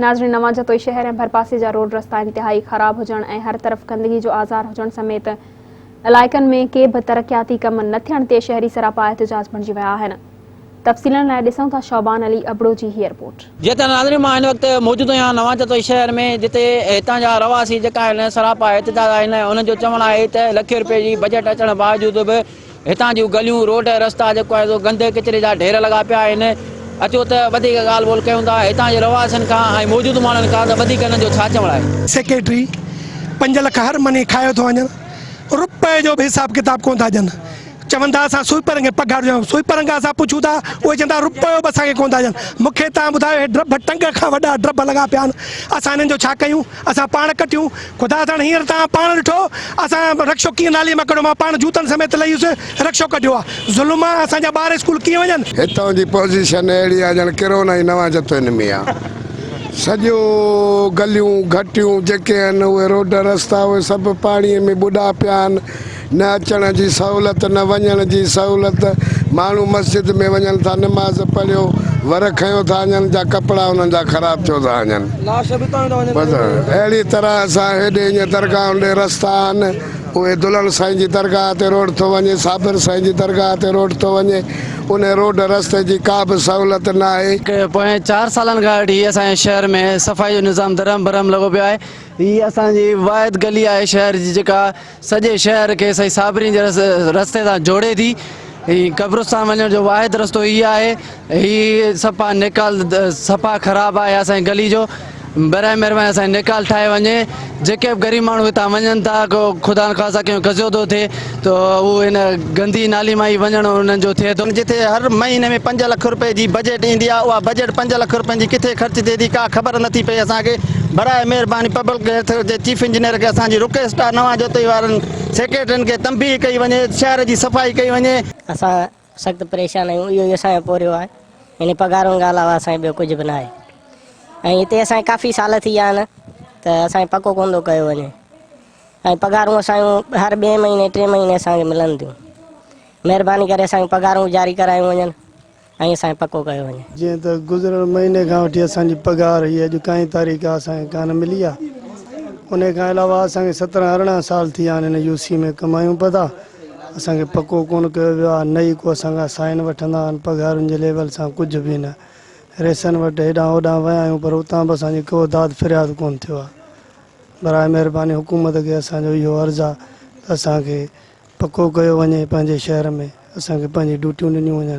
ناظرين نوان جتوئي شهر ۽ ڀرپاسي جا روڊ رستا انتهائي خراب هجڻ ۽ هر طرف گندگي جو آزار هجڻ سميت علائقن ۾ ڪي به ترقياتي ڪم نه ٿيڻ تي شهري سراپا احتجاج بڻجي ويا آهن تفصيلن لاء ڏسون ٿا شعبان علي ابڙو جي هي رپورٽ. جيئن ته ناظرين مان هن وقت موجود آهيان نوان جتوئي شهر ۾ جتي هتان جا رهواسي جيڪا آهن سراپا احتجاج آهن انهن جو چوڻ آهي ته لکين روپين جي بجيٽ اچڻ باوجود به هتان جون گليون، روڊ ۽ رستا جيڪو آهي سو گند ڪچري جا ڍير لڳا پيا آهن. اچو ته وڌيڪ ڳالهه ٻولهه ڪيون ٿا هتان جي رهواسين کان ۽ موجود ماڻهن کان ته وڌيڪ هنن جو ڇا چوڻ آهي. سيڪريٽري پنج لک هر مھيني کايو ٿو وڃن رپئي جو به حساب ڪتاب ڪونه ٿا ڏين چون ٿا اسان سوئپرن کي پگھار ڏيون سوئپرن کان اسان پڇون ٿا اهي چون ٿا رپيو به اسان کي ڪونه ٿا ڏين مون کي توهان ٻڌايو هي ڊرڀ ٽنگ کان وڏا ڊرڀ لڳا پيا آهن اسان هنن جو ڇا ڪيون اسان پاڻ ڪڍيون. خدا ساڻ هينئر توهان پاڻ ڏٺو، اسان رڪشو ڪيئن ناليء مان ڪڍيو، مان پاڻ جوتن سميت لهي هيس، رڪشو ڪڍيو آ. ظلم آ، اسان جا ٻار اسڪول ڪيئن وڃن؟ هتان جي پوزيشن اهڙي آ ڄڻ ڪرونا ئي نوان جتوئين ۾ آ. سڄو گليون گهٽيون جيڪي آهن اهي روڊ رستا اهي سڀ پاڻيء ۾ ٻڏا پيا آهن. نه اچڻ جي سهولت نه وڃڻ جي سهولت، ماڻهو مسجد ۾ وڃن ٿا نماز پڙهيو ور کنيو ٿا وڃن جا ڪپڙا انهن جا خراب ٿيو ٿا وڃن بس اهڙي طرح سان هيڏي ائين درگاهن ڏي رستا آهن اهي دلڻ سائين جي درگاهه تي روڊ ٿو وڃي صابر سائين جي درگاهه تي روڊ ٿو وڃي ان روڊ رستي جي ڪا به سهولت ناهي. پوئين چار سالن کان وٺي اسان جي شهر ۾ صفائي جو نظام درهم برهم لڳو پيو آهي هي اسان جي واحد گلي آهي شهر جي جيڪا سڄي شهر کي سائين صابرين جي رستي سان جوڙي ٿي. هي قبرستان وڃڻ جو واحد رستو هي آهي. هي صفا نيڪال صفا خراب آهي اسان جي گلي جو. براء مهرباني اسان جي نيڪال ٺاهي وڃي. جيڪي به غريب ماڻهو هتان وڃن ٿا ڪو خدا نخواسته ڪنهن جو قضيو ٿو ٿئي ته هو هن گندي نالي مان ئي وڃڻ انهن جو ٿئي ٿو. جتي هر مهيني ۾ پنج لک روپئي جي بجيٽ ايندي آهي اها بجيٽ پنج لک روپين جي ڪٿي خرچ ٿئي ٿي ڪا خبر نٿي پئي اسان کي براء مهرباني پبلڪ هيلٿ جي چيف انجنيئر کي اسان جي رڪويسٽ آهي نوان جوتئي وارن سيڪريٽرين کي تنبيهه ڪئي وڃي شهر جي صفائي ڪئي وڃي. اسان سخت پريشان آهيون اهو ئي اسان جو پورهيو آهي يعني پگهارن کان علاوه اسان جو ٻيو ڪجهه به ناهي ۽ هتي اسان ڪافي سال ٿي ويا آهن ته اسان کي پڪو ڪونه ٿو ڪيو وڃي ۽ پگهارون اسان جون هر ٻئي مهيني ٽئين مهيني اسان کي ملن ٿيون مهرباني ڪري اسان جون پگهارون جاري ڪرايون وڃن ۽ اسان کي پڪو ڪيو وڃي. جيئن ته گذريل مهيني کان وٺي اسان جي پگهار هي اڄ ڪائين تاريخ آ اسان کي ڪانه ملي آ انهي کان علاوه اسان کي سترهن ارڙهن سال ٿي ويا آهن هن يو سي ۾ ڪمايون پيا ٿا اسان کي پڪو ڪونه ڪيو ويو آ نه ئي ڪو اسان کان سائن وٺندا آهن پگهارن جي ليول سان ڪجهه به نه ريسن وٽ هيڏانهن هوڏانهن ويا آهيون پر اتان به اسان جي ڪو داد فرياد ڪونه ٿيو آ براء مهرباني حڪومت کي اسان جو اهو عرض آ ته اسان کي پڪو ڪيو وڃي پنهنجي شهر ۾ اسان کي پنهنجي ڊيوٽيون ڏنيون وڃن.